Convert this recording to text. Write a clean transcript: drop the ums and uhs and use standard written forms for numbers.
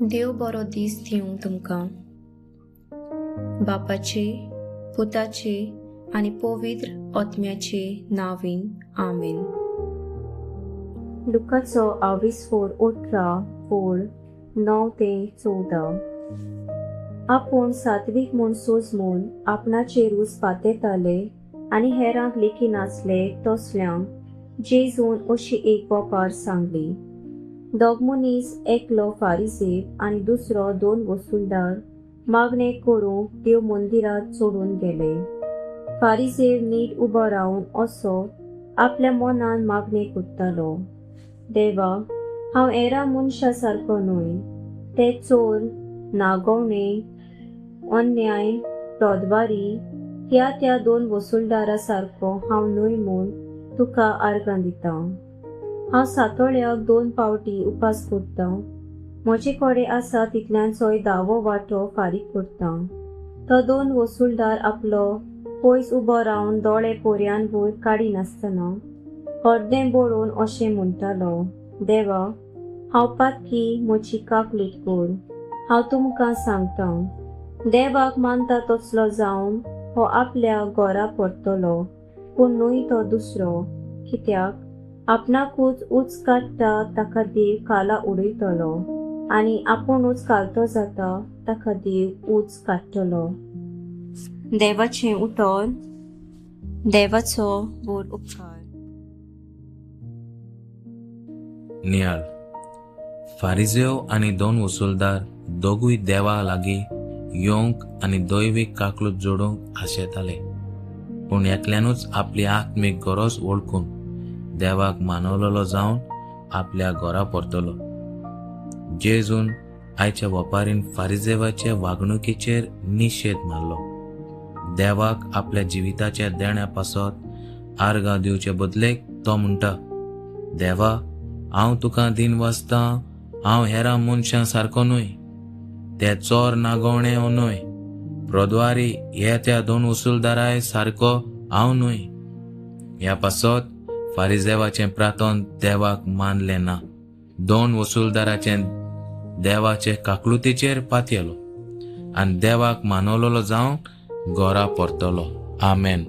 देव बरो दीस दिवं तुमकां. बापाचे, पुताचे आनी पवित्र आत्म्याचे नांवान, आमेन. लुकाचो आविस्फोर 18 ओळ 9 ते 14. आपूण सात्वीक म्हूण सोजमून आपणाचेरूच पातेताले आनी हेरांक लेखिनासले तसल्यांक जेजून अशी एक वपार सांगली. दोग मनीस, एकलो फारिजेव आनी दुसरो दोन वसुलदार, मागणें करूंक देव मंदिरांत चडून गेले. फारिजेव नीट उबो रावन असो आपल्या मनान मागणें करतालो, देवा, हांव हेरां मनशां सारको न्हय, ते चोर, नागोवणे, अन्याय, प्रद्वारी ह्या त्या दोन वसुलदारा सारको हांव न्हय म्हूण तुका आर्गां दितां. हांव सातोळ्याक 2 पावटी उपास करतां, म्हजे कडेन आसा तितल्यांचोय 10वो वांटो फारीक करतां. तो दोन वसुलदार आपलो पयस उबो रावन दोळे पोरयान वयर काडिनासतना हरदें बरोवन अशें म्हणटालो, देवा, हांव पातकी, म्हजी काकलूत कर. हांव तुमकां सांगतां, देवाक मानता तसलो जावन हो आपल्या घरा परतलो, पूण न्हय तो दुसरो. कित्याक आपणाकूच उच काडटा ताका देव खाला उडयतलो आनी आपुणूच खालतो जाता ताका देव उच काडटलो. देवाचें उतर. देवाचो व्हड उपकार. नियाळ. फारिजेव आनी दोन वसुलदार दोगूय देवा लागीं येवंक आनी दैवीक काकलूत जोडूंक आशेताले, पूण एकल्यानूच आपली आत्मीक गरज वळखून देवाक मानवलेलो जावन आपल्या घरा परतलो. जेजून आयच्या वपारीन फारिजेवाचे वागणुकीचेर निशेध मारलो. देवाक आपल्या जिविताच्या देण्या पासत आर्गां दिवचे बदलेक तो म्हणटा, देवा, हांव तुका दिन वाचतां, हांव हेरां मनशां सारको न्हय, ते चोर नागोवणे न्हय, प्रद्वारी हे त्या दोन वसुलदाराय सारको हांव न्हय. ह्या पासत फारिजेवाचें प्रार्थन देवाक मानलें ना. दोन वसुलदाराचें देवाचे काकलुतीचेर पातयेलो आनी देवाक मानवलेलो जावन घरा परतलो. आमेन.